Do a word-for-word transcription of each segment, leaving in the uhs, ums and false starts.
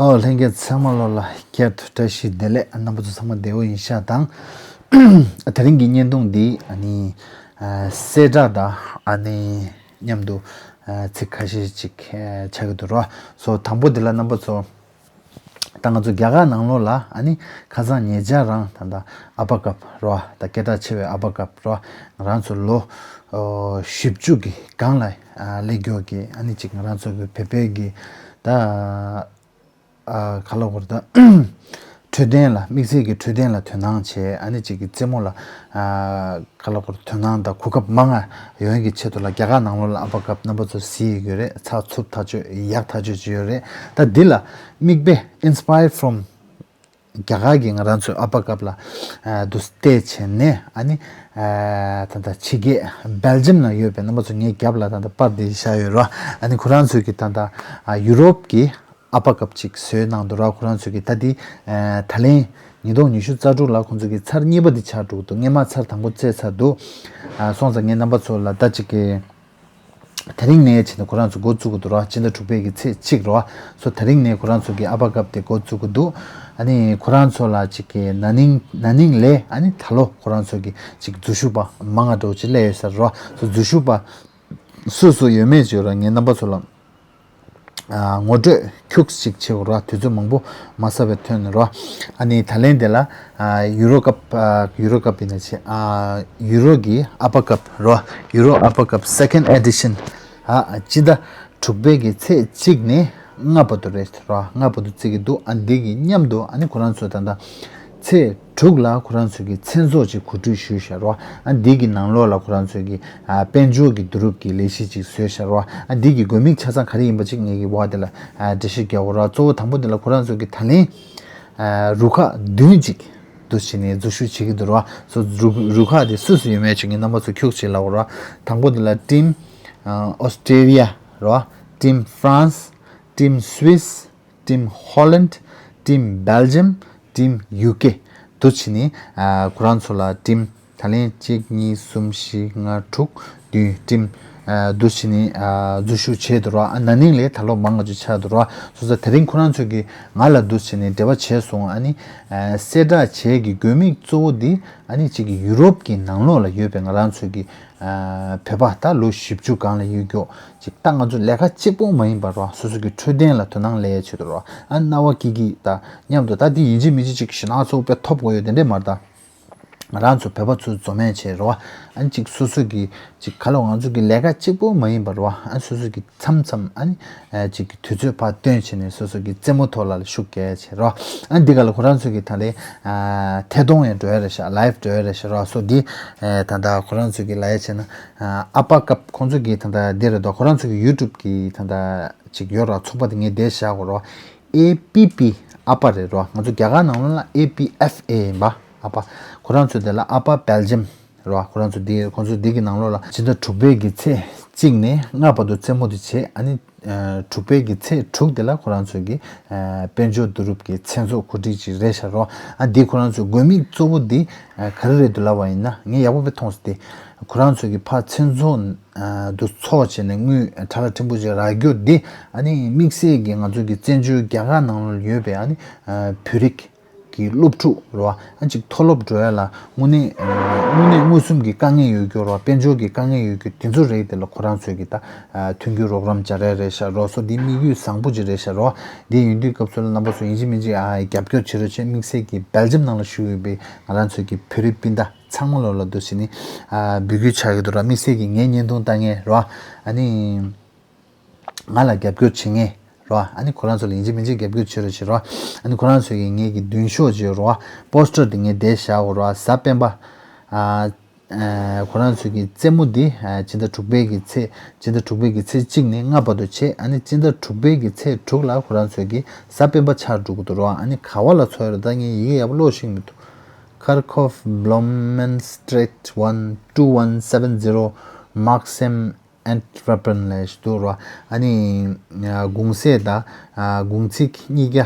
ཨོ་ལྷན་རྒྱས་ཚང་མ་ལོ་ལ་བསྐྱར་དུ་བཀྲ་ཤིས་བདེ་ལེགས། རྣམ་པ་ཚོ་ཚང་མ་བདེ་པོ་ཡིན་ཤག་དང་། དེ་རིང་གི་བརྙན་ཐུང་འདི་ཨ་ནི་ཨ་གསལ་བསྒྲགས་དང་ཨ་ནི་མཉམ་དུ་ཨ་ཚིག་ཁ་ཤས་ཅིག་ཨ་ཆགས་ཀྱི་འདུག་རོ། སོ་དང་པོ་འདི་ལ་རྣམ་པ་ཚོ། ད་ང་ཚོ་རྒྱ་གར་ནང་ལོགས་ལ་ཨ་ནི་ཁ་སང་ཉེ་ཆར་རང་ད་ལྟ་ཨ་ཕ་སྐབས་རོ། ད་སྐད་གྲགས་ཆེ་བའི་ཨ་ཕ་སྐབས་རོ། ང་རང་ཚོ་ལོ་ཨོ་བཞི་བཅུ་གི་སྒང་ལ་ཨ་སླེབས་མགྱོགས་ཀྱི་ཨ་ནི་ཅིག་ང་རང་ཚོ་གི་བོད་པའི་གི་ད་ཨ་ག་ལ་བར་ད་འཕྲོད་བསྟེན་ལ་དམིགས་བསལ་གྱི་འཕྲོད་བསྟེན་ལ་དོ་སྣང་བྱས། ཨ་ནི་ཅིག་གི་རྩེད་མོ་ལ་ཨ་ག་ལ་བར་དོ་སྣང་དང་གོ་སྐབས་མང་ང་ཡོང་གི་ཆེད་དུ་ལ་རྒྱ་གར་ནང་ལོགས་ལ་ཨ་ཕ་སྐབས་རྣམ་པ་ཚོ་གཟིགས་ཡོད་རེད། ཚགས་ཚུད་ཐག་ཆོད་ཡག་ཐག་ཆོད་ཅིག་ཡོད་རེད། ད་འདི་ལ་མིག་དཔེ་inspired from རྒྱ་གར་གྱི་ང་རང་ཚོའི་ཨ་ཕ་སྐབས་ལ་ཨ་འདུག་བལྟས་བྱས་ནས་ཨ་ནི་ཨ་ད་ལྟ་ཕྱི་རྒྱལ་སྦེལ་ཇམ་ན་ཡོད་པའི་རྣམ་པ་ཚོ་ངའི་རྒྱབ་ལ་ད་ལྟ་པར་འདི་བཞག་ཡོད་རོ། ཨ་ནི་ཁོ་རང་ཚོའི་གི་ད་ལྟ་ཨ་ཡུ་རོབ་ཀྱི་ཨ་ཕ་སྐབས་ཅིག་བཟོས་གནང་འདུག་རོ། ཁོ་རང་ཚོའི་གི་ད་འདི་ཨ་ད་ལན་ཉིས་སྟོང་ཉི་ཤུ་རྩ་དྲུག་ལ་ཁོང་ཚོའི་གི་ཚར་གཉིས་པ་འདི་ཆགས་འགྲོ་གི་འདུག་སྔོན་མ་ཚར་དང་པོ་རྩེས་ཚར་འདུག་ཨ་སོང་ཙང་ངས་རྣམ་པ་ཚོ་ལ་ད་ཅིག་གི་དེ་རིང་ནས་བྱས་ནས་ཁོ་རང་ཚོ་འགོ་བཙུགས་ཀྱི་འདུག་ར། སྤྱི་ཟླ་དྲུག་པའི་གི་ཚེས་གཅིག་ར། སོ་དེ་རིང་ནས་ཁོ་རང་ཚོ་གི་ཨ་ཕ་སྐབས་དེ་འགོ་བཙུགས་ཀྱི་འདུག་ཨ་ནི་ཁོ་རང་ཚོ་ལ་ཅིག་གི་ན་ནིང་ན་ནིང་ལས་ཨ་ནི་ད་ལོ་ཁོ་རང་ཚོ་གི་ཅིག་འཛུལ་ཞུགས་པ་མང་ང་འགྲོ་ཅིག་སླེབས་ཡོད་ས་ར། སོ་འཛུལ་ཞུགས་པ་སུ་སུ་ཡོད་མེད་ཅིག་ར་ངས་རྣམ་པ་ཚོ་ལ་ཨ་ངོ་སྤྲོད་ཁྱུག་ཅིག་བྱེད་དགོས་ར། དུས་ཚོད་མང་པོ་མ་ཟ་བའི་ཐོན་ནས་ར། ཨ་ནི་ད་ལན་དེ་ལ་ཨ་ཡུ་རོ་ཀབ་ཨ་ཡུ་རོ་ཀབ་ཡིན་ན་ཆེ་ཨ་ཡུ་རོ་གི་ཨ་ཕ་ཀབ་ར། ཡུ་རོ་ཨ་ཕ་ཀབ་second edition ཨ་སྤྱི་ཟླ་དྲུག་པའི་གི་ཚེས་གཅིག་ནས་ལྔ་བར་དུ་རེད་ར། ལྔ་བར་དུ་བརྩི་གི་འདུག་ཨ་འདི་གི་མཉམ་དུ་ཨ་ནི་ཁོ་རང་ཚོ་ད་ལྟ་ཚེས་དྲུག་ལ་ཁོ་རང་ཚོ་གི་མཚན་ཚོགས་ཅིག་གོ་སྒྲིག་ཞུས་བཞག་ར། ཨ་འདི་གི་ནང་ལོགས་ལ་ཁོ་རང་ཚོ་གི་ཨ་དཔལ་འབྱོར་གྱི་བསྡུ་རུབ་ཀྱི་ལས་གཞི་ཅིག་བཟོས་བཞག་ར། ཨ་འདི་གི་དགོས་དམིགས་ཆ་ཚང་ག་རེ་ཡིན་པ་ཅིག་ངེད་ཀྱི་འོག་དེ་ལ་ཨ་འགྲེལ་བཤད་རྒྱག་དགོས་ར། གཙོ་བོ་དང་པོ་དེ་ལ་ཁོ་རང་ཚོ་གི་ད་ལན་ཨ་རུ་ཁག་བདུན་ཅིག་འདུ་བྱས་ནས་འཛུལ་ཞུགས་བྱེད་ཀྱི་འདུག་ར། སོ་རུ་རུ་ཁག་དེ་སུ་སུ་ཡོད་མེད་ཅིག་ངས་རྣམ་པ་ཚོ་ཁྱུག་ཅིག་ལབ་དགོས་ར། དང་པོ་དེ་ལ་ཊིམ་ཨ་ཨོ་སི་ཊེ་ལི་ཡ་ར། ཊིམ་ཧྥ་རན་སི། ཊིམ་སུ་ཝིས། ཊིམ་ཧོ་ལན། ཊིམ་སྦེལ་ཇམ། ཊིམ་ཡུ་ཀེ་འདུ་བྱས་ནས་ཨ་ཁོ་རང་ཚོ་ལ་ཊིམ་ད་ལན་གཅིག་གཉིས་གསུམ་བཞི་ལྔ་དྲུག་བདུན་ཊིམ་ཨ་འདུ་བྱས་ནས་ཨ་འཛུལ་ཞུགས་བྱས་འདུག་ར། ཨ་ན་ནིང་ལས་ད་ལོ་མང་ང་ཅིག་ཆགས་འདུག་ར། སོ་སོ་དེ་རིང་ཁོ་རང་ཚོ་གིས་ང་ལ་འདུ་བྱས་ནས་འབྲེལ་བ་བྱས་སོང་། ཨ་ནི་ཨ་གསལ་བསྒྲགས་བྱས་ཀྱི་དགོས་དམིགས་གཙོ་བོ་འདི་ཨ་ནི་གཅིག་གི་ཡུ་རོབ་ཀྱི་ནང་ལོགས་ལ་ཡོད་པའི་ང་རང་ཚོ་གི་ཨ་བོད་པ་ད་ལོ་བཞི་བཅུ་སྒང་ལ་ཡོད་མགྱོགས་ཅིག་ད་ང་ཚོ་ལས་ཀ་གཅིག་པོ་མ་ཡིན་པར་རོ། སོ་སོ་གི་འཕྲོད་བསྟེན་ལ་དོ་སྣང་སླེབས་ཡ་ཆེད་དུ་རོ། ཨ་རྣ་བ་སྐྱིད་སྐྱིད་ད་མཉམ་དུ་ད་འདི་ཡིན་གཅིག་མིན་གཅིག་ཅིག་ཞེད་སྣང་ཚ་པོ་དཔེ་ཐོབ་དགོས་ཡོད་དེ་འདྲས་མ་རེད་ད། ང་རང་ཚོ་བོད་པ་ཚོ་འཛོམས་མེད་བྱས་རོ། ཨ་ཅིག་སོ་སོ་གི་ཅིག་ག་ལ་ང་ཚོ་གི་ལས་ཀ་གཅིག་པོ་མ་ཡིན་པར་རོ། ཨ་སོ་སོ་གི་མཚམས་མཚམས་ཨ་ནི་ཨ་ཅིག་གི་དུས་ཚོད་ཕར་བཏོན་བྱས་ནས་སོ་སོ་གི་རྩེད་མོ་ཐོག་ལ་ཤུགས་རྒྱག་བྱས་རོ། ཨ་འདི་ག་ལ་ཁོ་རང་ཚོ་གི་ད་ལས་ཨ་ཐད་གཏོང་ཡང་འགྲོ་ཡ་རེད་ཤག་ལའིབ་འགྲོ་ཡ་རེད་ཤག་རོ། སོ་འདི་ཨ་ད་ད་ཁོ་རང་ཚོ་གི་ལ་ཡ་བྱས་ན་ཨ་ཨ་ཕ་སྐབས་ཁོང་ཚོ་གི་ད་ད་འདི་རེད་དོ། ཁོ་རང་ཚོ་གི་ཡུ་ཊུབ་གི་ད་ད་ཅིག་ཡོད་ར། ཚོགས་པ་དེ་ངས་འདི་བཞག་གོ་རོ། ཨེ་པི་པི་ཨ་ཕ་རེད་རོ། ང་ཚོ་རྒྱ་གར་ནང་ལོགས་ལ་ཨེ་པི་ཨེཕ་ཨེ་ཡིན་པ། ཨ་ཕ། ཁོ་རང་ཚོ་དེ་ལ་ཨ་ཕ་སྦེལ་ཇམ་རོ། ཁོ་རང་ཚོ་དེ་ཁོང་ཚོ་དེ་གི་ནང་ལོགས་ལ་སྤྱི་ཟླ་དྲུག་པའི་གི་ཚེས་གཅིག་ནས་ལྔ་བར་དུ་རྩེད་མོ་དེ་བྱས། ཨ་ནི་ཨ་དྲུག་པའི་གི་ཚེས་དྲུག་དེ་ལ་ཁོ་རང་ཚོ་གི་ཨ་དཔལ་འབྱོར་བསྡུ་རུབ་ཀྱི་མཚན་ཚོགས་གོ་སྒྲིག་ཅིག་རེད་ཤག་རོ། ཨ་འདི་ཁོ་རང་ཚོའི་དགོས་དམིགས་གཙོ་བོ་འདི་ཨ་ག་རེ་རེད་འདུག་ལབ་པ་ཡིན་ན། ངས་ཡག་པོ་དཔེ་མཐོང་སོང་སྟེ། ཁོ་རང་ཚོ་གི་ཕར་མཚན་ཚོགས་ཨ་དུ་ཚོགས་བྱས་ནས་དངུལ་ཁྲ་ལ་ཕྲན་བུ་ཅིག་རག་རྒྱུ་འདི་ཨ་ནི་དམིགས་བསལ་གྱི་ང་ཚོ་གི་བཙན་བྱོལ་རྒྱ་གར་ནང་ལ་ཡོད་པའི་ཨ་ནི་ཨ་བོད་རིགས་ཀྱི་སློབ་ཕྲུག་རེད་བ། ཨ་ཅིག་མཐོ་སློབ་འགྲོ་ཡ་ལ་དངོས་གནས་ཨ་དངོས་གནས་མངོན་སུམ་གྱི་དཀའ་ངལ་ཡོད་རྒྱུ་རེད་བ། དཔལ་འབྱོར་གྱི་དཀའ་ངལ་ཡོད་རྒྱུ་དེ་ཚོ་རེད། དེ་ལ་ཁོ་རང་ཚོས་གི་ད་ཨ་མཐུན་འགྱུར་རོགས་རམ་སྦྱར་ཡ་རེད་ཤག་རོ། སོ་འདི་དམིགས་ཡུལ་བཟང་པོ་ཅིག་རེད་ཤག་རོ། འདི་ཡིན་དུས་སྐབས་སུ་ལ་རྣམ་པ་ཚོ་ཡིན་གཅིག་མིན་གཅིག་ཨ་རྒྱབ་སྐྱོར་བྱེད་རོགས་བྱེད། དམིགས་བསལ་གྱི་སྦེལ་ཇམ་ནང་ལ་བཞུགས་ཡོད་པའི་ང་རང་ཚོའི་གི་བོད་རིགས་སྤུན་ཟླ་ཚང་མ་ལོ་ལ་འདུག་བྱས་ནི་ཨ་འབོད་སྐུལ་བྱ་གི་འདུག་ར། དམིགས་བསལ་གྱི་ངའི་བརྙན་ཐུང་ལྟ་མཁན་རོ། ཨ་ནི་ང་ལ་རྒྱབ་སྐྱོར་བྱེད་མཁན་རོ། ཨ་ནི་ཁོ་རང་ཚོ་ལ་ཡིན་གཅིག་མིན་གཅིག་རྒྱབ་སྐྱོར་བྱེད་རོགས་བྱེད་རོ། ཨ་ནི་ཁོ་རང་ཚོ་གི་ངེད་ཀྱི་མདུན་ཤོག་ཅིག་ཡོད་རོ། པོ་སི་ཊར་དེ་ངས་འདིར་བཞག་གོ་རོ། གཟའ་སྤེན་པ་ཨ་ཨ་ཁོ་རང་ཚོ་གི་རྩེད་མོ་འདི་ཨ་སྤྱི་ཟླ་དྲུག་པའི་གི་ཚེས་སྤྱི་ཟླ་དྲུག་པའི་གི་ཚེས་གཅིག་ནས་ལྔ་བར་དུ་བྱས། ཨ་ནི་སྤྱི་ཟླ་དྲུག་པའི་གི་ཚེས་དྲུག་ལ་ཁོ་རང་ཚོ་གི་གཟའ་སྤེན་པ་ཆགས་འགྲོ་གི་འདུག་རོ། ཨ་ནི་ག་བ་ལ་ཚོགས་ཡོད་རེད། ད་ངས་ཡི་གེ་ཡག་པོ་ཀློག་ཤེས་ཀྱི་མི་འདུག Kharkov, Blumenstrait one two one seven zero, Maxim Antwerpen ལབ་ཞིག་འདུག་རོ། ཨ་ནི་ཨ་གུང་ཚིགས་དང་ཨ་གུང་ཚིགས་གཉིས་ཀ་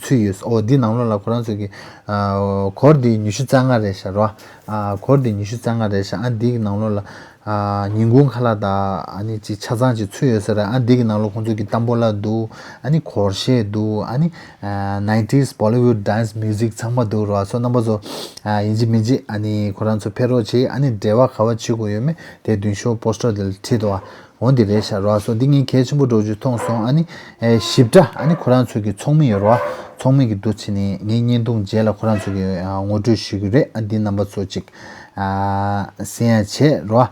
ཚུད་ཡོད། ཨོ་འདི་ནང་ལོགས་ལ་ཁོ་རང་ཚོ་གི་སྒོར་འདི་ཉི་ཤུ་རྩ་ལྔ་རེད་ཤག་རོ། སྒོར་འདི་ཉི་ཤུ་རྩ་ལྔ་རེད་ཤག་ཨ་འདི་གི་ནང་ལོགས་ལ་ཉིན་གུང་ཁ་ལག་དང་ཨ་ནི་ཅིག་ཆ་ཚང་ཅིག་ཚུད་ཡོད་ས་རེད། ཨ་འདི་གི་ནང་ལོགས་ཁོང་ཚོ་གི་ཏམ་བོ་ལ་འདུག་ཨ་ནི་གོར་ཤེ་འདུག་ཨ་ནི་ནའིན་ཊིས་Bollywood dance music ཚང་མ་འདུག་རོ། སོ་རྣམ་པ་ཚོ་ཡིན་གཅིག་མིན་གཅིག་ཨ་ནི་ཁོ་རང་ཚོ་ཕེབས་རོགས་བྱེད། ཨ་ནི་འབྲེལ་བ་ག་བ་བྱེད་དགོས་ཡོད་མེད་དེ་མདུན་ཤོག་པོ་སི་ཊར་དེ་ལ་བྲིས་འདུག་ཨ། འོ་འདི་རེད་ཤག་རོ། སོ་འདི་ངས་གལ་ཆེན་པོ་འདྲ་བོ་ཅིག་མཐོང་སོང་། ཨ་ནི་ཨེ་ཞིབ་ཕྲ་ཨ་ནི་ཁོ་རང་ཚོའི་གི་ཚོགས་མི་ཡོད་རོ། ཚོགས་མི་གི་འདུ་བྱེད་ནི་ངའི་བརྙན་ཐུང་རྗེས་ལ་ཁོ་རང་ཚོ་གི་ཨ་ངོ་སྤྲོད་ཞུ་གི་རེད། ཨ་འདི་རྣམ་པ་ཚོ་ཅིག་ཨ་གསན་ཡ་བྱེད་རོ།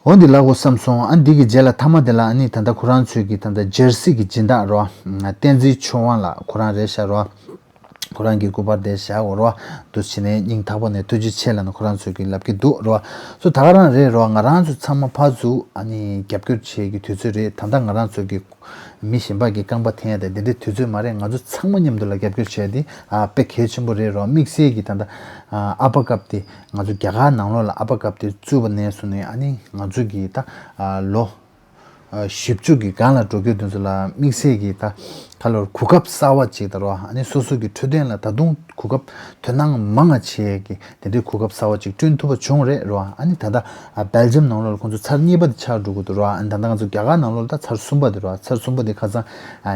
འོ་འདི་ལབ་དགོས་བསམ་སོང་། ཨ་འདི་གི་རྗེས་ལ་མཐའ་མ་དེ་ལ་ཨ་ནི་ད་ལྟ་ཁོ་རང་ཚོའི་གི་ད་ལྟ་ཇར་སི་གི་སྦྱིན་བདག་རོ། བསྟན་འཛིན་ཆོས་དབང་ལགས་ཁོ་རང་རེད་ཤག་རོ། ཁོ་རང་གི་སྐུ་པར་དེ་བཞག་ཡོད་རེད་བ། འདུག་བྱས་ནས་སྙིང་ཐག་པ་ནས་ཐུགས་རྗེ་ཆེ་ལབ་ནས་ཁོ་རང་ཚོས་ཀྱི་ལབ་ཀྱི་འདུག་རེད་བ། སོ་ད་ག་རང་རེད་རེད་བ། ང་རང་ཚོ་ཚང་མ་ཕར་ཚུར་ཨ་ནི་རྒྱབ་སྐྱོར་བྱེད་ཀྱི་དུས་ཚོད་རེད། ད་ལྟ་ང་རང་ཚོ་གི་མི་གཞན་པ་གི་རྐང་པ་འཐེན་ཡ་དེ་དེ་འདྲའི་དུས་ཚོད་མ་རེད། ང་ཚོ་ཚང་མ་མཉམ་དུ་ལ་རྒྱབ་སྐྱོར་བྱེད་ཡ་དེ་ཨ་དཔེ་གལ་ཆེན་པོ་རེད་རེད་བ། དམིགས་བསལ་གྱི་ད་ལྟ་ཨ་ཨ་པ་ཀབ་དེ་ང་ཚོ་རྒྱ་གར་ནང་ལོགས་ལ་ཨ་པ་ཀབ་དེ་བཙུགས་པ་ནས་བཟུང་ནས་ཨ་ནི་ང་ཚོ་གི་ད་ཨ་ལོ། བཞི་བཅུ་གི་སྒང་ལ་འགྲོ་རྒྱུ་དེ་ཚོ་ལ་དམིགས་བསལ་གྱི་ད་ཁ་ལོར་གོ་སྐབས་གསར་བ་ཅིག་དང་རོ། ཨ་ནི་སོ་སོ་གི་འཕྲོད་བསྟེན་ལ་ད་དུང་གོ་སྐབས་དོ་སྣང་མང་ང་བྱེད་ཀྱི་དེ་འདྲའི་གོ་སྐབས་གསར་བ་ཅིག་བསྐྲུན་ཐུབ་པ་བྱུང་རེད་རོ། ཨ་ནི་ད་ལྟ་སྦེལ་ཇམ་ནང་ལོགས་ལ་ཁོང་ཚོ་ཚར་གཉིས་པ་དེ་ཆགས་འགྲོ་གི་འདུག་རོ། ཨ་ནི་ད་ལྟ་ང་ཚོ་རྒྱ་གར་ནང་ལོགས་ལ་ད་ཚར་གསུམ་པ་དེ་རོ། ཚར་གསུམ་པ་དེ་ཁ་སང་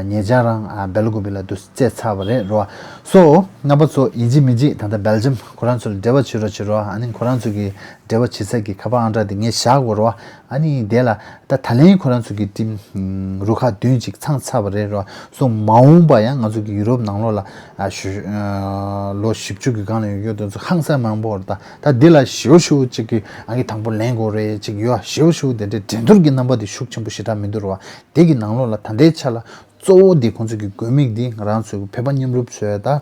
ཉེ་ཆར་རང་སྦེལ་ཀོབ་ལ་དུ་རྩེད་ཚར་བ་རེད་རོ། སོ་རྣམ་པ་ཚོ་ཡིན་གཅིག་མིན་གཅིག་ད་ལྟ་སྦེལ་ཇམ་ཁོ་རང་ཚོ་ལ་འབྲེལ་བ་བྱེད་རོགས་བྱེད་རོ། ཨ་ནི་ཁོ་རང་ཚོ་གི་འབྲེལ་བ་བྱེད་ས་གི་ཁ་པར་ཨང་གྲངས་དེ་ངས་བཞག་གོ་རོ། ཨ་ནི་དེ་ལ་ད་ད་ལན་ཁོ་རང་ཚོ་གི་ཊིམ་རུ་ཁག་བདུན་ཅིག་ཚང་ཚར་བ་རེད་རོ། སོ་མ་འོངས་པ་ཡང་ང་ཚོ་གི་ཡུ་རོབ་ནང་ལོགས་ལ་ཨ་ཞུ་ཨ་ལོ་བཞི་བཅུ་གི་སྒང་ལ་ཡོད་རྒྱུ་དེ་ཚོ་ཧང་སང་མང་པོ་རེད། ད་ད་འདི་ལ་ཞེ་པོ་ཞེ་པོ་ཅིག་གི་ཨང་ཀི་དང་པོ་ལེན་དགོས་རེད་ཅིག་ཡོད། ཞེ་པོ་ཞེ་པོ་དེ་འདྲའི་འགྲན་བསྡུར་གྱི་རྣམ་པ་དེ་ཤུགས་ཆེན་པོ་ཞེ་དྲག་མི་འདུག་རོ། དེ་གི་ནང་ལོགས་ལ་ད་ལྟའི་ཆ་ལ། གཙོ་བོ་འདི་ཁོང་ཚོ་གི་དགོས་དམིགས་འདི་ང་རང་ཚོའི་ཕེབས་པ་མཉམ་རུབ་བཟོས་ད།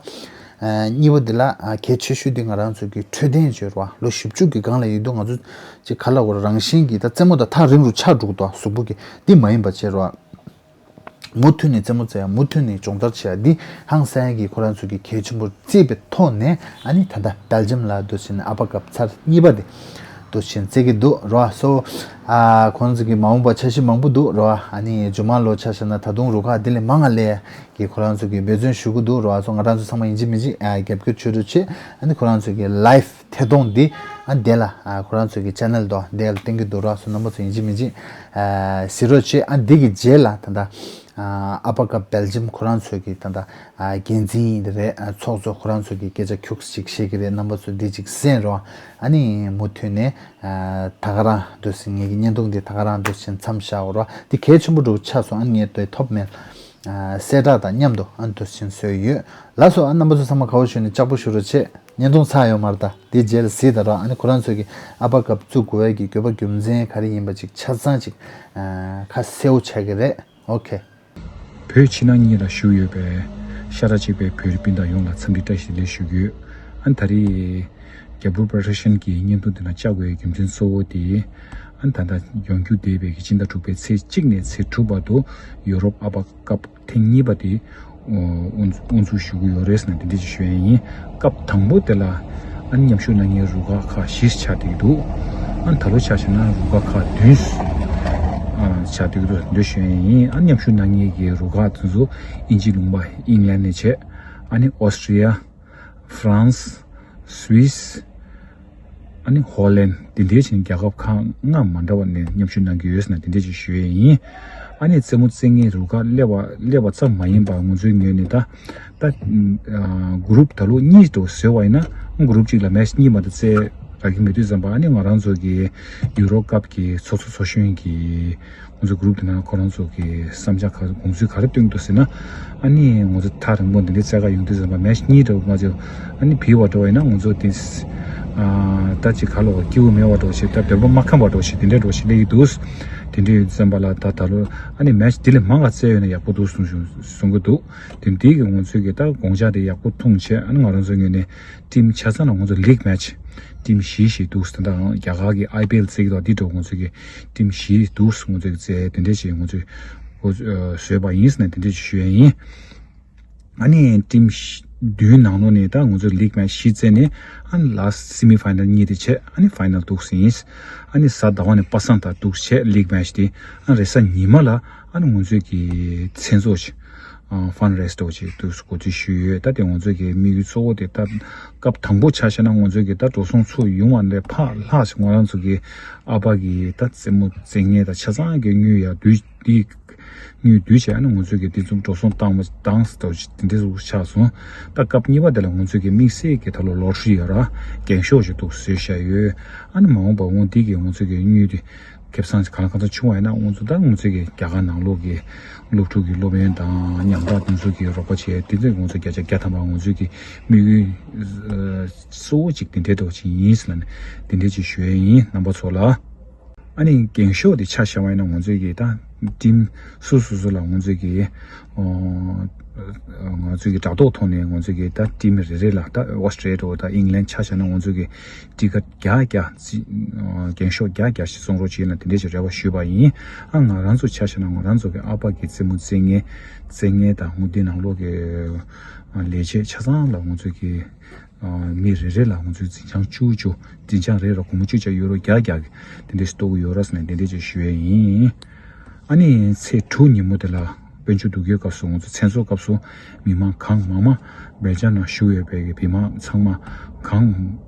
གཉིས་པ་འདི་ལ་གལ་ཆེ་ཤོས་འདི་ང་རང་ཚོ་གི་འཕྲོད་བསྟེན་བརྗོད་ར་ལོ་བཞི་བཅུ་གི་སྒང་ལ་ཡོད་དུས་ང་ཚོ་ཅིག་ག་ལ་གོ་རང་བཞིན་གྱི་ད་རྩེད་མོ་ད་ཐག་རིང་རུ་ཆགས་འགྲོ་གི་འདུག་གཟུགས་པོ་གི་འདི་མ་ཡིན་པ་བྱས་ར། མུ་མཐུད་ནས་རྩེད་མོ་རྩེ་ཡ་མུ་མཐུད་ནས་སྦྱོང་བརྡར་བྱེད་ཡ་འདི་ཧང་སང་གི་ཁོ་རང་ཚོ་གི་གལ་ཆེན་པོར་བརྩིས་པའི་ཐོག་ནས་ཨ་ནི་ད་ལྟ་སྦེལ་ཇམ་ལ་འདུག་བྱས་ནས་ཨ་པ་ཀབ་ཚར་གཉིས་པ་དེ། དུ་ཕྱིན་བརྩི་གི་འདུག་རོ། སོ། ཨ་ཁོང་ཚོ་གི་མ་འོངས་པ་འཆར་གཞི་མང་པོ་འདུག་རོ། ཨ་ནི་མཇུག་མ་ལོ་ཆ་བཞག་ན་ད་དུང་རུ་ཁག་འདི་ལས་མང་ང་ལས་ཀྱི་ཁོ་རང་ཚོ་གི་འབད་བརྩོན་ཞུ་གི་འདུག་རོ། སོ་ང་རང་ཚོ་ཚང་མ་ཡིན་གཅིག་མིན་གཅིག་ཨ་རྒྱབ་སྐྱོར་བྱེད་རོགས་བྱེད། ཨ་ནི་ཁོ་རང་ཚོ་གི་ལའིབ་ཐད་གཏོང་འདི་ཨ་འདི་ལ་ཨ་ཁོ་རང་ཚོ་གི་ཆེ་ནལ་དོ་འདི་ལ་བསྟན་གི་འདུག་རོ། སོ་རྣམ་པ་ཚོ་ཡིན་གཅིག་མིན་གཅིག་ཨ་གཟིགས་རོགས་བྱེད། ཨ་འདི་གི་རྗེས་ལ་ད་ལྟ་ཨ་ཨ་པ་ཀ་སྦེལ་ཇམ་ཁོ་རང་ཚོ་གི་ད་ལྟ་ཨ་འགན་འཛིན་ཡིན་རེད། ཨ་ཚོགས་གཙོ་ཁོ་རང་ཚོ་གི་སྐད་ཆ་ཁྱུག་ཅིག་བཤད་གི་རེད། རྣམ་པ་ཚོ་འདི་ཅིག་གསན་རོགས། ཨ་ནི་མུ་མཐུད་ནས། ད་ག་རང་འདུག་སེ་ངེད་ཀྱི་བརྙན་ཐུང་འདི་ད་ག་རང་འདུག་སེ་མཚམས་བཞག་འོ་ར། འདི་གལ་ཆེན་པོ་འདྲ་བོ་ཆགས་སོང་། ཨ་ནི་ངས་དེ་ཐོབ་མེད། གསལ་བསྒྲགས་དང་མཉམ་དུ་ཨ་ནི་འདུག་སེ་བཟོས་ཡོད། ལགས་སོ། ཨ་རྣམ་པ་ཚོ་ཚང་མ་དགའ་བོ་བྱུང་ནས་ལྕགས་པོ་ཞུ་རོགས་བྱེད། བརྙན་ཐུང་ཚར་ཡོད་མ་རེད་ད། འདི་རྗེས་ལ་གཟིགས་དང་ར། ཨ་ནི་ཁོ་རང་ཚོས་ཀྱི་ཨ་པ་ཀབ་བཙུགས་དགོས་པའི་གི་དགོས་པ་རྒྱུ་མཚན་ག་རེ་ཡིན་པ་ཅིག་ཆ་ཚང་ཅིག་ཁ་གསལ་བོ་ཆགས་ཀྱི་རེད། ཨོ་ཁེ། བོད་ཕྱི་ནང་གཉིས་ལ་བཞུགས་ཡོད་པའི་ཤ་ཁྲག་གཅིག་པའི་བོད་རིགས་སྤུན་ཟླ་ཡོངས་ལ་འཚམས་འདྲི་བཀྲ་ཤིས་བདེ་ལེགས་ཞུ་གི་ཡོད། ཨ་ནི་ད་རེས་རྒྱ་བོད་པྲོ་ཌག་ཤན་གྱི་བརྙན་ཐུང་འདི་ནང་བཅར་དགོས་པའི་རྒྱུ་མཚན་གཙོ་བོ་དེ། ཨ་ནི་ད་ལྟ་ཡོང་རྒྱུ་བསྡད་པའི་གི་སྤྱི་ཟླ་དྲུག་པའི་ཚེས་གཅིག་ནས་ཚེས་དྲུག་བར་དུ་ཡུ་རོབ་ཨ་པ་ཀབ་ཐེངས་གཉིས་པ་དེ་དབུ་འཛུགས་ཞུ་གི་ཡོད་རེད་ཟེར་ནས་དེ་འདྲ་ཅིག་ཞུ་ཡ་ཡིན། སྐབས་དང་པོ་དེ་ལ་ཨ་ནི་མཉམ་ཞུགས་གནང་མཁན་རུ་ཁག་ཁག་བཞི་ཆགས་བསྡད་ཀྱི་འདུག་ཨ་ནི་ད་ལོ་ཆ་བཞག་ན་རུ་ཁག་ཁག་བདུན་ཨ་ཆགས་བསྡད་ཀྱི་འདུག་འདི་ཞུ་ཡ་ཡིན། ཨ་ནི་མཉམ་ཞུགས་གནང་མཁན་གྱི་རུ་ཁག་དེ་ཚོ་དབྱིན་ཇི་ལུང་པ་ཨིང་ལན་ནས་བྱས། ཨ་ནི་ཨོ་སི་ཀྲི་ཡ། ཧྥ་རན་སི། སུད་སི། ཨ་ནི་ཧོ་ལན། འདི་འདྲའི་ཆེད་རྒྱལ་ཁབ་ཁག་ལྔ་མ་འདྲ་བ་ནས་མཉམ་ཞུགས་གནང་གི་ཡོད་ཟེར་ན་འདི་འདྲའི་ཅིག་ཞུ་ཡས་ཡིན། ཨ་ནི་རྩེད་མོ་རྩེ་མཁན་རུ་ཁག་སླེབས་པ་སླེབས་པ་ཙམ་མ་ཡིན་པར་ང་ཚོའི་ངོས་ནས་ད་ད་གུ་རུབ་ད་ལོ་གཉིས་འགྲོ་བཟོས་པ་ཡིན་ན་གུ་རུབ་གཅིག་ལ་མེ་ཆི་གཉིས་མ་གཏོགས་རྩེ་རག་གི་མེད་དུས་ཙམ་པ། ཨ་ནི་ང་རང་ཚོ་གི་ཡུ་རོ་ཀབ་ཀྱི་ཚོགས་གཙོ་ཚོགས་གཞོན་གྱི་ང་ཚོ་གུ་རུབ་དེ་ནང་ཁོ་རང་ཚོ་གི་བསམ་འཆར་ག་དགོངས་ཚུལ་ག་རེ་བཏོན་འདུག་ཟེར་ན། ཨ་ནི་ང་ཚོ་ཐག་རིང་པོ་འདི་འདྲའི་རྩེད་གར་ཡོང་དུས་ཙམ་པ་མེ་ཆི་གཉིས་འདྲ་བོ་མ་ཚད་ཨ་ནི་བིའུ་བ་འདྲ་བོ་ཡིན་ན་ང་ཚོ་དེ་ཨ་ད་ཅིག་ག་ལོག་སྐྱིད་པོ་མེད་པ་འདྲ་བོ་ཞིག་ད་འདོད་པ་མ་ཁེངས་པ་འདྲ་བོ་ཞིག་དེ་འདྲའི་འདྲ་བོ་ཞིག་སླེབས་ཀྱི་འདུག་དེ་འདྲའི་ཡོད་དུས་ཙམ་པ་ལ་ད་ད་ལོ་ཨ་ནི་མེ་ཆི་འདི་ལས་མང་བ་རྩེ་ཡོད་ན་ཡག་པོ་འདུག་གསུང་གསུང་གསུང་གི་འདུག་དེ་འདི་གི་ང་ཚོའི་གི་ད་དགོངས་འཆར་དེ་ཡག་པོ་མཐོང་བྱས། ཨ་ནི་ང་རང་ཚོའི་ངོས་ནས་ཊིམ་ཆ་ཚང་ལ་ང་ཚོ་ལིག་མེ་ཆི་ཊིམ་བཞི་ཞིག་འདུག་ད་ལྟ་རྒྱ་གར་གྱི་ཨའི་པི་ཨེལ་རྩེ་གི་དོག་འདི་འདྲ་ང་ཚོ་གི་ཊིམ་བཞི་འདུག་ང་ཚོ་གི་རྩེ་དེ་འདྲ་ཞིག་ང་ཚོས་བཟོས་པ་ཡིན་ཟེར་ནས་དེ་འདྲ་ཞིག་ཞུ་ཡ་ཡིན། ཨ་ནི་ཊིམ་བཞི་བདུན་ནང་ལོགས་ནས་ད་ང་ཚོ་ལིག་མེ་ཆི་བཞི་རྩེ་ནས་ཨ་ནི་ལཱ་སི་ཊི་སེ་མི་ཕའི་ནལ་གཉིས་དེ་བྱས། ཨ་ནི་ཕའི་ནལ་འདུག་ཟིན། ཨ་ནི་གཟའ་ཟླ་བ་ནས་པ་སངས་ད་འདུག་བྱས་ལིག་མེ་ཆི་དེ། ཨ་ནི་རེས་གཟའ་ཉི་མ་ལ་ཨ་ནི་ང་ཚོས་ཀྱི་མཚན་ཚོགས་ཆེ་ ཕན་རེ་སི་འདྲ་བོ་ཅིག་ཏུ་འགོ་འཛུགས་ཞུས་ཡོད། ད་དེ་ང་ཚོ་གི་དམིགས་ཡུལ་གཙོ་བོ་དེ་ད་སྐབས་དང་པོ་ཆ་བཞག་ན་ང་ཚོ་གི་ད་འགྲོ་སོང་ཚུར་ཡོང་བ་ལས་ཕར་ལྷག་ཅིག་ང་རང་ཚོ་གི་ཨ་ཕ་གི་ད་རྩེད་མོ་རྩེད་མཁན་དང་ཆ་ཚང་གི་དངུལ་ཡར་བསྡུས་དེ་དངུལ་བསྡུས་བྱས་ཨ་ནི་ང་ཚོ་གི་དེ་ཚོ་འགྲོ་སོང་བཏང་བ་བཏང་ཟེར་འདྲ་བོ་ཅིག་དེ་འདྲ་ཟུག་ཆགས་སོང་། ད་སྐབས་གཉིས་པ་དེ་ལ་ང་ཚོ་གི་དམིགས་བསལ་གྱི་ད་ལོ་ལོ་ཊ་རི་ཡོད་ར་རྒྱན་ཤོག་ཅིག་འདུག་བཟོས་བཞག་ཡོད། ཨ་ནི་མ་འོངས་པ་འོང་འདི་གི་ང་ཚོ་གི་དངུལ་དེ་ཁེ་བཟང་ཅིག་གང་ལ་གང་འཚམ་བྱུང་བ་ཡིན་ན་ང་ཚོ་ད་ང་ཚོ་གི་རྒྱ་གར་ནང་ལོགས་ཀྱི་སློབ་ཕྲུག་གི་སློབ་ཡོན་དང་ཉམ་ཐག་དེ་ཚོ་གི་རོགས་པ་བྱས་དེ་ཚོ་ང་ཚོ་བརྒྱ་ཆ་བརྒྱ་ཐམ་པ་ང་ཚོ་གི་དམིགས་ཡུལ་གཙོ་བོ་ཅིག་དེ་འདྲའི་འདྲ་བོ་ཅིག་ཡིན་ཟེར་ལ་ནི་དེ་འདྲའི་ཅིག་ཞུ་ཡས་ཡིན་རྣམ་པ་ཚོ་ལ། ཨ་ནི་རྒྱན་ཤོག་དེ་ཆ་བཞག་པ་ཡིན་ན་ང་ཚོས་ཀྱི་ད་ཊིམ་སོ་སོ་སོ་ལ་ང་ཚོས་ཀྱི་ཨོ་ང་ཚོས་ཀྱི་དྲ་ཐོག་ཐོག་ནས་ང་ཚོས་ཀྱི་ད་ཊིམ་རེ་རེ་ལ་ད་ཨོ་སི་ཊེ་ལི་ཡ་འདྲ་བོ་ད་ཨིང་ལན་ཆ་བཞག་ན་ང་ཚོས་ཀྱི་ཊི་ཀེ་ཊི་བརྒྱ་བརྒྱ་རྩི་ཨོ་རྒྱན་ཤོག་བརྒྱ་བརྒྱ་ཞིག་བཙོང་རོགས་བྱེད་ན་དེ་འདྲས་ཀྱི་རེ་བ་ཞུས་པ་ཡིན། ཨ་ང་རང་ཚོ་ཆ་བཞག་ན་ང་རང་ཚོ་གི་ཨ་ཕ་གི་རྩེད་མོ་རྩེད་མཁན་རྩེད་མཁན་དང་ངུ་འདི་ནང་ལོགས་ཀྱི་ལས་བྱེད་ཆ་ཚང་ལ་ང་ཚོས་ཀྱི་མི་རེ་རེ་ལ་ང་ཚོས་འཛིན་བྱང་བཅུ་བཅུ་འཛིན་བྱང་རེ་རེ་སྒོར་མོ་བཅུ་བརྒྱ་ཡོ་རོ་བརྒྱ་བརྒྱ་གི་དེ་འདྲས་ཞིག་གཏོང་གི་ཡོད་ར་ཟེར་ནས་དེ་འདྲས་ཅིག་ཞུ་ཡས་ཡིན། ཨ་ནི་ཚེས་དྲུག་ཉིན་མོ་དེ་ལ་དཔལ་འབྱོར་འདུ་འགོད་སྐབས་སུ་ང་ཚོ་མཚན་ཚོགས་སྐབས་སུ་མི་མང་གང་མང་མང་སྦེལ་ཇམ་ནང་བཞུགས་ཡོད་པའི་གི་མི་མང་ཚང་མ་གང་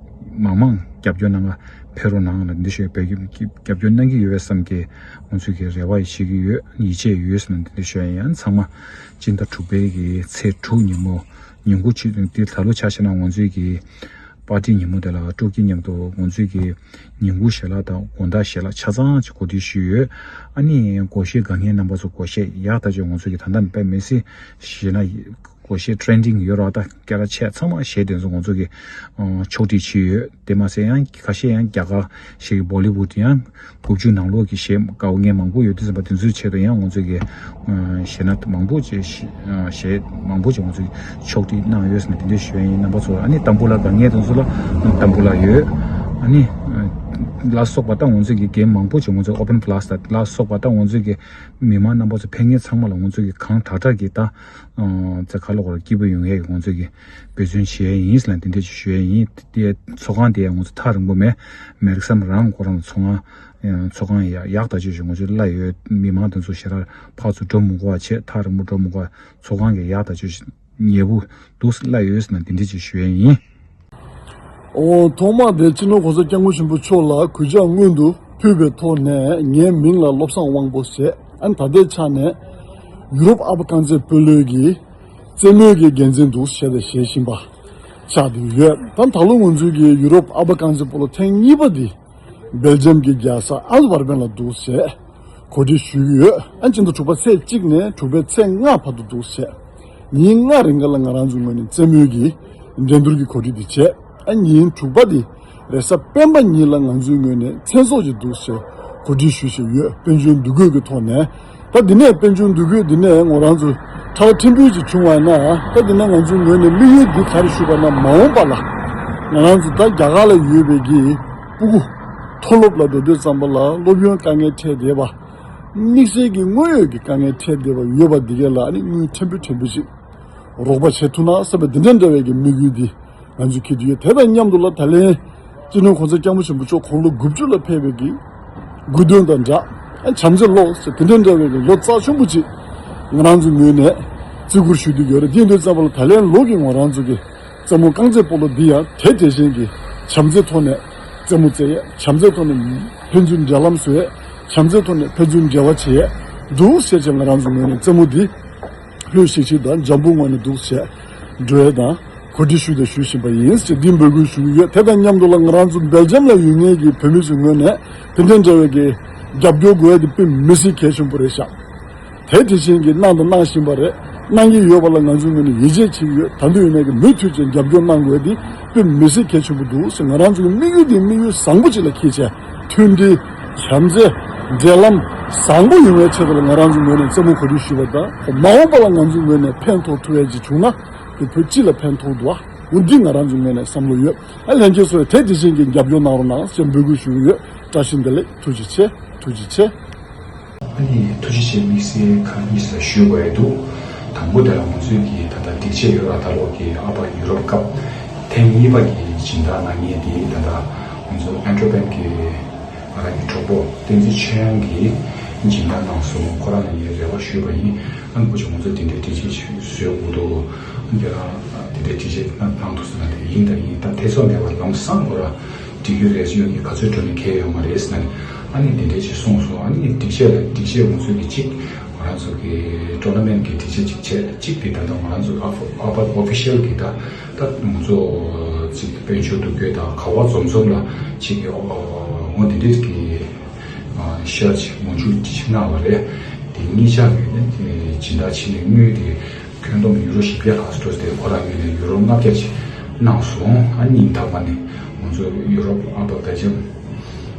མང་མང་རྒྱབ་སྐྱོར་གནང་ག་ཕེབས་རོགས་གནང་ལ་འདི་ཞུ་ཡས་བོད་ཀྱི་རྒྱབ་སྐྱོར་གནང་གི་ཡོད་པས་བསམ་གི་ང་ཚོས་ཀྱི་རེ་བ་ཡི་བྱེད་ཀྱི་ཡོད་ཡིད་ཆེས་ཡོད་ཟེར་ནས་འདི་འདྲས་ཞུ་ཡས་ཡིན། ཨ་ནི་ཚང་མ་སྤྱི་ཟླ་དྲུག་པའི་གི་ཚེས་དྲུག་ཉིན་མོ་ཉིན་གུང་ཆུ་ཚོད་འདི་ད་ལོ་ཆ་བཞག་ན་ང་ཚོའི་གི་པར་ཊི་ཉིན་མོ་དེ་ལ་སྤྲོ་སྐྱིད་མཉམ་དུ་ང་ཚོའི་གི་ཉིན་གུང་ཞལ་ལག་དང་དགོང་དག་ཞལ་ལག་ཆ་ཚང་ཅིག་གོ་སྒྲིག་ཞུས་ཡོད། ཨ་ནི་སྒོར་གཞས་དགའ་མཁན་རྣམ་པ་ཚོ་སྒོར་གཞས་ཡག་ཐག་ཆོད་ང་ཚོའི་གི་ད་ལྟ་དཔེ་མི་སྲིད་ཞེ་ན་སྒོར་གཞས་ཊེ་རེན་ཌིང་ཡོད་ར་ད་སྐད་གྲགས་ཆེ་ཚང་མ་གཞས་དེ་ཚོ་ང་ཚོའི་གི་ཕྱོགས་སྒྲིག་བྱས་ཡོད། དེ་མ་ཟད་ཡང་ཁ་ཤས་ཡང་རྒྱ་གར་ཞིག་གི་བོ་ལི་ཝུཌ་ཡང་དགུ་བཅུ་ནང་ལོགས་ཀྱི་གཞས་དགའ་བོ་ངན་མང་པོ་ཡོད་དུས་ཙམ་པ་དེ་ཚོའི་ཆེད་དུ་ཡང་ང་ཚོས་ཀྱི་གཞས་སྣ་མང་པོ་ཅིག་གཞས་མང་པོ་ཅིག་ང་ཚོས་ཕྱོགས་སྒྲིག་གནང་ཡོད་ཟེར་ནས་དེ་འདྲའི་ཞུ་ཡ་ཡིན། རྣམ་པ་ཚོ་ཨ་ནི་ཏམ་བུ་ལ་དགའ་མཁན་དེ་ཚོ་ལ་ཏམ་བུ་ལ་ཡོད། ཨ་ནི་ལ་སོགས་པ་ད་ང་ཚོས་ཀྱི་གེམ་མང་པོ་ཅིག་ང་ཚོས་ཨོ་པན་པ་ལ་སི་ད་ལ་སོགས་པ་ད་ང་ཚོས་ཀྱི་མི་མང་རྣམ་པ་ཚོ་ཕེབས་མཁན་ཚང་མ་ལ་ང་ཚོས་ཀྱི་གང་དྲག་དྲག་གི་ད་ཚེ་ཁ་ལོ་གོ་ལ་སྐྱིད་པོ་ཡོང་ཡས་ཀྱི་ང་ཚོས་ཀྱི་འབད་བརྩོན་བྱས་ཡིན་ཟེར་ལ་འདི་འདྲ་ཅིག་ཞུ་ཡས་ཡིན། དེ་ཚོགས་ཁང་དེ་ཡང་ང་ཚོ་ཐག་རིང་པོ་མེད། མེར་སམ་རང་ཁོ་རང་ཚོགས་ཁང་ཚོགས་ཁང་ཡག་ཡག་ད་ཅིག་ཞུ་ང་ཚོ་གླ་ཡོད། མི་མང་དེ་ཚོ་ཞེ་དྲག་ཕར་ཚུར་འགྲོ་མི་དགོས་པ་བྱས་ཐག་རིང་པོ་འགྲོ་མི་དགོས་པ་ཚོགས་ཁང་གི་ཡག་ད་ཅིག་ཉེ་པོ་འདུག་གླ་ཡོད་ཟེར་ན་འདི་འདྲ་ཅིག་ཞུ་ཡས་ཡིན། ཨོ་ཐོག་མ་དེ་སྤྱི་ནོར་གོང་ས་སྐྱབས་མགོན་ཆེན་པོ་མཆོག་ལ་གུས་ཕྱག་སྔོན་དུ་ཕུལ་བའི་ཐོག་ནས་ངའི་མིང་ལ་བློ་བཟང་དབང་པོ་ཟེར། ཨ་ནི་ད་ལྟའི་ཆ་ནས་ཡུ་རོབ་ཨ་ཕ་རྐང་རྩེད་སྤོ་ལོའི་གི་རྩེད་མོའི་གི་འགན་འཛིན་འདུག་ཟེར་ཏེ་བཞེས་བཞིན་པ་ཆགས་བསྡད་ཡོད། ད་ད་ལོ་ང་ཚོའི་གི་ཡུ་རོབ་ཨ་ཕ་རྐང་རྩེད་སྤོ་ལོ་ཐེངས་གཉིས་པ་འདི་སྦེལ་ཇམ་གྱི་རྒྱལ་ས་ཨན་ཝར་པན་ལ་འདུག་ཟེར་གོ་སྒྲིག་ཞུས་ཀྱི་ཡོད། ཨ་ནི་སྤྱི་ཟླ་དྲུག་པ་ཚེས་གཅིག་ནས་དྲུག་པའི་ཚེས་ལྔ་བར་དུ་འདུག་ཟེར། ཉིན་ལྔ་རིང་ག་ལ་ང་རང་ཚོའི་ངོས་ནས་རྩེད་མོའི་གི་འགྲན་བསྡུར་གྱི་གོ་སྒྲིག་འདི་བྱས། ཨ་ཉིན་དྲུག་པ་འདི་རེས་གཟའ་སྤེན་པ་ཉིན་ལ་ང་ཚོའི་ངོས་ནས་མཚན་ཚོགས་ཅིག་འདུག་ཟེར་གོ་སྒྲིག་ཞུ་བཞིན་ཡོད། དཔལ་འབྱོར་འདུ་འགོད་ཀྱི་ཐོག་ནས། ད་འདི་ནས་དཔལ་འབྱོར་འདུ་འགོད་འདི་ནས་ང་རང་ཚོ་ཁྲ་བ་ཕྲན་བུ་ཅིག་བྱུང་བ་ཡིན་ན་ད་འདི་ནས་ང་ཚོའི་ངོས་ནས་དམིགས་ཡུལ་འདི་ག་རེ་ཞུས་པ་ན་མ་འོངས་པ་ལ་ང་རང་ཚོ་ད་རྒྱ་གར་ལ་ཡོད་པའི་གི་སྤུ་གུ་མཐོ་སློབ་ལ་འགྲོ་དུས་ཙམ་པ་ལ་སློབ་ཡོན་དཀའ་ངལ་འཕྲད་བསྡད་པ། དམིགས་བསལ་གྱི་དངོས་ཡོད་ཀྱི་དཀའ་ངལ་འཕྲད་བསྡད་པ་ཡོད་པ་འདི་གས་ལ་ཨ་ནི་དངུལ་ཕྲན་བུ་ཕྲན་བུ་ཞིག་རོགས་པ་བྱེད་ཐུབ་ན་བསམ་པའི་འདི་འདྲ་འདྲ་བའི་གི་དམིགས་ཡུལ་འདི་ང་ཚོས་འཁྱེར་དུ་ཡོད། དེ་དང་མཉམ་དུ་ལ་ད་ལན་སྤྱི་ནོར་གོང་ས་སྐྱབས་མགོན་ཆེན་པོ་མཆོག་དགུང་ལོ་དགུ་བཅུ་ལ་ཕེབས་པའི་གི་དགོངས་དོན་དང་འདྲ་ཨ་བྱམས་བརྩེ་ལོ་ཟེར་དེ་འདྲ་འདྲ་བའི་གི་ལོ་རྩ་ཆེན་པོ་ཅིག་ང་རང་ཚོའི་ངོས་ནས་བརྩི་བཀུར་ཞུ་འདོད་ཡོད་རེད། འདི་ཡིན་དུས་ཙམ་པ་ལ་ད་ལན་ལོ་གི་ང་རང་ཚོ་གི་རྩེད་མོ་རྐང་རྩེད་སྤོ་ལོ་འདི་ཡང་དེ་དེ་བཞིན་གྱི་བྱམས་བརྩེའི་ཐོག་ནས་རྩེད་མོ་རྩེ་ཡས། བྱམས་བརྩེའི་ཐོག་ནས་ཕན་ཚུན་འབྲེལ་ལམ་བཟོ་ཡས། བྱམས་བརྩེའི་ཐོག་ནས་ཕན་ཚུན་འབྲེལ་བ་བྱེད་ཡས་འདུག་ཟེར་བྱས་ང་རང་ཚོ་ངོས་ནས་རྩེད་མོ་འདི་ལྷོད་ཤིག་ཤིག་དང་འཇམ་པོ་ངང་ནས་འདུག་ཟེར་འགྲོ་ཡས་དང་གོ་སྒྲིག་ཞུས་དང་ཞུ་བཞིན་པ་ཡིན་ཟེར་འདི་འབོད་སྐུལ་ཞུ་གི་ཡོད། དེ་དང་མཉམ་དུ་ལ་ང་རང་ཚོ་སྦེལ་ཇམ་ལ་ཡོད་མཁན་གྱི་བོད་མི་ཚོའི་ངོས་ནས་དེ་འདྲ་འདྲ་བའི་གི་རྒྱབ་སྐྱོར་དགོས་ཡ་དེ་དཔེ་མི་སྲིད་གལ་ཆེན་པོ་རེད་ཤག་དེ་དེ་བཞིན་གྱི་གནང་དང་གནང་བཞིན་པ་རེད། གནང་གི་ཡོད་པ་ལ་ང་ཚོའི་ངོས་ནས་ཡིད་ཆེས་བྱེད་ཀྱི་ཡོད། ད་དུང་ཡིན་ནའི་གི་མུ་མཐུད་ཀྱི་རྒྱབ་སྐྱོར་གནང་དགོས་དེ་དཔེ་མི་སྲིད་གལ་ཆེན་པོ་འདུག་ཟེར། ང་རང་ཚོ་གི་དམིགས་ཡུལ་དེ་དམིགས་ཡུལ་བཟང་པོ་ཅིག་ལ་འཁེལ་བྱས་མཐུན་སྒྲིལ་བྱམས་བརྩེ་འབྲེལ་ལམ་བཟང་པོ་ཡོང་བའི་ཆེད་དུ་ལ་ང་རང་ཚོའི་ངོས་ནས་རྩེད་མོ་གོ་སྒྲིག་ཞུས་པ་དང་མ་འོངས་པ་ལ་ང་ཚོའི་ངོས་ནས་ཕན་ཐོགས་ཐུབ་ཡ་ཅིག་བྱུང་ན་དེ་བོད་སྤྱི་ལ་ཕན་ཐོགས་འདུག་ཨ། འོ་འདི་ང་རང་ཚོའི་ངོས་ནས་བསམ་བློ་ཡོད། ཨ་ལྷན་རྒྱས་ཚོས་དེ་དེ་བཞིན་གྱི་རྒྱབ་སྐྱོར་གནང་རོགས་གནང་ཞེས་འབོད་སྐུལ་ཞུ་གི་ཡོད། བཀྲ་ཤིས་བདེ་ལེགས། ཐུགས་རྗེ་ཆེ། ཐུགས་རྗེ་ཆེ། ཨ་ནི་ཐུགས་རྗེ་ཆེ་དམིགས་བསལ་ཁག་གཉིས་ས་ཞུ་དགོས་ཡ་འདུག་དང་པོ་དེ་ལ་ང་ཚོས་ཀྱི་ད་ལྟ་སྒྲིག་ཆས་ཡོད་ར་ད་ལོ་གི་ཨ་ཕ་ཡུ་རོབ་ཀབ་ཐེངས་གཉིས་པ་གི་སྦྱིན་བདག་གནང་མཁན་དེ་ད་ལྟ་ང་ཚོ་ཨན་ཊོ་པན་གི་ང་རང་གི་གྲོགས་པོ་བསྟན་འཛིན་ཆོས་དབྱངས་ཀྱིས་ སྦྱིན་བདག་གནང་སོང་། ཁོ་རང་ལ་ངས་རེ་བ་ཞུས་པ་ཡིན། ཨ་ནི་སྐུ་མཁྱེན་ང་ཚོ་དེ་འདྲའི་སྒྲིག་ཆས་ཞིག་བཟོས་དགོས་འདུག་ཁྱེད་རང་དེ་འདྲའི་སྒྲིག་ཆས་གནང་ཐུབ་སོང་ན་དེ་ཡིན་དང་ཡིན། ད་ཐེ་ཚོམ་མེད་པར་ལམ་སང་ཁོ་རང་འགྲིག་གི་རེད། ཡོང་གི་ག་ཚོད་འགྲོ་ནས་ཁེལ་ཡོང་མ་རེད་ཟེར་ནས། ཨ་ནི་དེ་འདྲའི་ཞིག་གསུངས་སོང་། ཨ་ནི་སྒྲིག་ཆས་ལ་སྒྲིག་ཆས་ང་ཚོ་གི་གཅིག་ང་རང་ཚོ་གི་ཊོར་ན་མེན་གི་སྒྲིག་ཆས་གཅིག་བྱས། གཅིག་དེ་ད་ལྟ་ང་རང་ཚོ་ཨ་ཕ་ཨ་ཕ་ཨོ་ཕི་ཤལ་གི་ད་ད་ང་ཚོ་གཅིག་དཔལ་འབྱོར་འདུ་འགོད་དང་ག་བ་འཛོམས་འཛོམས་ལ་གཅིག་གི་ཨོ་འོ་དེ་འདྲའི་གི་ཨ་ཤར་ཅིག་མོན་ཆུ་ཅིག་གནང་བ་རེད། དེ་གཉིས་ཆ་གི་ནི་སྦྱིན་བདག་ཕྱི་ནས་དངུལ་དེ་ཁྱོན་བསྡོམས་ཡུ་རོ་བཞི་བརྒྱ་ལྷག་འགྲོ་སྟེ་ཁོ་རང་ངོས་ནས་ཡུ་རོ་ལྔ་བརྒྱ་ཅིག་གནང་སོང་། ཨ་སྙིང་ཐག་པ་ནས་ང་ཚོ་ཡུ་རོབ་ཨ་ཕ་སྦེལ་ཇམ་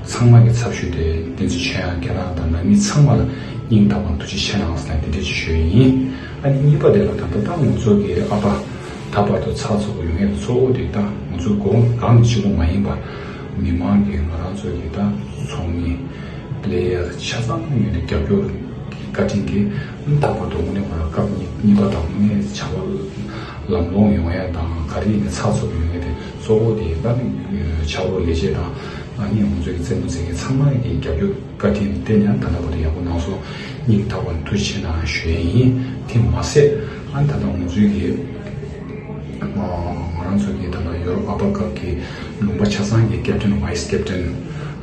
ཚང་མ་གི་ཚབ་ཞུས་ཏེ་བསྟན་འཛིན་ཆོས་དབྱངས་རྒན་ལགས་དང་ནང་མི་ཚང་མ་ལ་སྙིང་ཐག་པ་ནས་ཐུགས་རྗེ་ཆེ་གནང་ཟེར་ནས་དེ་འདྲ་ཅིག་ཞུ་ཡི་ཡིན། ཨ་ནི་གཉིས་པ་དེ་ལ་ད་ལྟ་ད་ང་ཚོ་གི་ཨ་ཕ་ད་བར་དུ་ཚགས་ཚུད་པོ་ཡོང་ཡས་གཙོ་བོ་དེ་ད་ང་ཚོ་གོང་གང་གཅིག་པོ་མ་ཡིན་པ་མི་མང་གི་ང་རང་ཚོ་གི་ད་ཚོགས་མི་ལས་ཡ་ཆ་ཚང་ངོས་ནས་རྒྱབ་སྐྱོར་གྱི་བཀའ་དྲིན་གྱིས་ད་བར་དུ་དངོས་གནས་ཁོ་རང་སྐབས་གཉིས་གཉིས་པ་དང་དངོས་གནས་བྱ་བ་ལམ་ལྷོང་ཡོང་ཡས་དང་ག་རེ་ཡིན་ན་ཚགས་ཚུད་པོ་ཡོང་ཡས་དེ་གཙོ་བོ་དེ་ད་ནི་ཆབ་རོམ་ལས་བྱེད་དང་ཨ་ནི་ང་ཚོ་གི་རྩེད་མོ་རྩེ་མཁན་ཚང་མ་གི་རྒྱབ་སྐྱོར་བཀའ་དྲིན་བརྟེན་ནས་ད་ལྟ་བར་དུ་ཡག་པོ་གནང་སོང་། སྙིང་ཐག་པ་ནས་ཐུགས་རྗེ་ཆེ་གནང་ཞུ་ཡས་ཡིན། དེ་མ་ཟད་ཨ་ནི་ད་ལྟ་ང་ཚོའི་གི་ང་རང་ཚོ་གི་ད་ལྟ་ཡུ་རོབ་ཨ་ཕ་ཁབ་ཀྱི་ལུང་པ་ཆ་ཚང་གི་ཀེབ་ཊན་ཝའི་སི་ཀེབ་ཊན་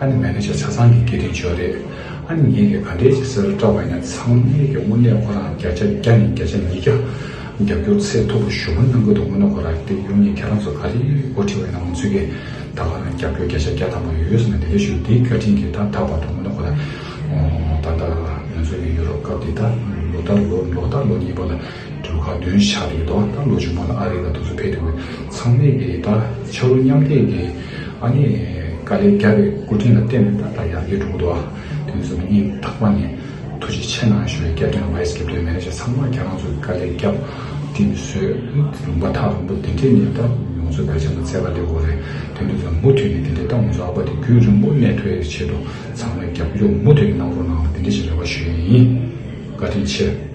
ཨ་ནི་མེ་ནེ་ཇར་ཆ་ཚང་གི་སྐད་འཕྲིན་བྱོས་རེད། ཨ་ནི་ངས་གི་ག་འདྲས་ཅིག་ཟེར་སྐྲག་པ་ཡིན་ན་ཚང་མས་གི་དངོས་གནས་ཁོ་རང་བརྒྱ་ཆ་བརྒྱ་ནས་བརྒྱ་ཆ་ཉིས་བརྒྱ་རྒྱབ་སྐྱོར་ཚད་མཐོ་པོ་ཞུ་མ་གནང་གི་འདུག་དངོས་གནས་ཁོ་རང་དེ་ཡོང་ངས་ཁྱེད་རང་ཚོ་ག་རེ་འགོ་ཁྲིད་པ་ཡིན་ན་ང་ཚོས་གི་ད་ག་རང་རྒྱབ་སྐྱོར་བརྒྱ་ཆ་བརྒྱ་ཐམ་པ་ཡོད་ཟེར་ནས་དེ་འདྲ་ཞུ། དེའི་བཀའ་དྲིན་གྱིས་ད་ད་བར་དུ་དངོས་གནས་ཁོ་རང་ད་ལྟ་ང་ཚོ་གི་ཡུ་རོབ་སྐབས་དེ་ད་ལོ་ལྟར་ལོ་ལོ་ལྟར་ལོ་གཉིས་པ་ལ་གྲུ་ཁ་བདུན་ཆགས་ཀྱི་འདུག་ད་ལོ་རྗེས་མ་ལ་ཨ་རི་ལ་དུས་ཚོད་ཕེབས་དུས་ཚང་མས་ཀྱི་ད་ཆ་རོགས་མཉམ་འདེགས་ཀྱི་ཨ་ནི་དཀའ་ལས་རྒྱབ་པའི་སྐུ་དྲིན་ལ་བརྟེན་ནས་ད་ད་ཡར་རྒྱས་འགྲོ་གི་འདུག་དེ་ཚོ་སྙིང་ཐག་པ་ནས་ཐུགས་རྗེ་ཆེ་གནང་ཞུ་བའི་ཀེབ་ཊན་ཝའི་སི་ཀེབ་ཊན་མེ་ནེ་ཇར་ཚང་མ་ཁྱེད་རང་ཚོ་དཀའ་ལས་རྒྱབ་ཁྲིམས་བཟོས་ལུང་པ་ཐག་རིང་པོ་དེ་འདྲས་ནས་ད་ང་ཚོ་བེལ་ཇམ་ལ་རྩེ་ག་སླེབས་དགོས་རེད། དེ་འདྲ་ཚོ་མུ་མཐུད་ནས་དེ་འདྲས་ད་ང་ཚོ་ཨ་ཕ་དེ་རྒྱུན་རིང་པོ་གནས་ཐུབ་ཡའི་ཆེད་དུ་ཚང་མས་རྒྱབ་སྐྱོར་མུ་མཐུད་ནས་གནང་རོགས་གནང་ལ་དེ་འདྲས་ཞིག་རེ་བ་ཞུ་ཡས་ཡིན། བཀའ་དྲིན་ཆེ།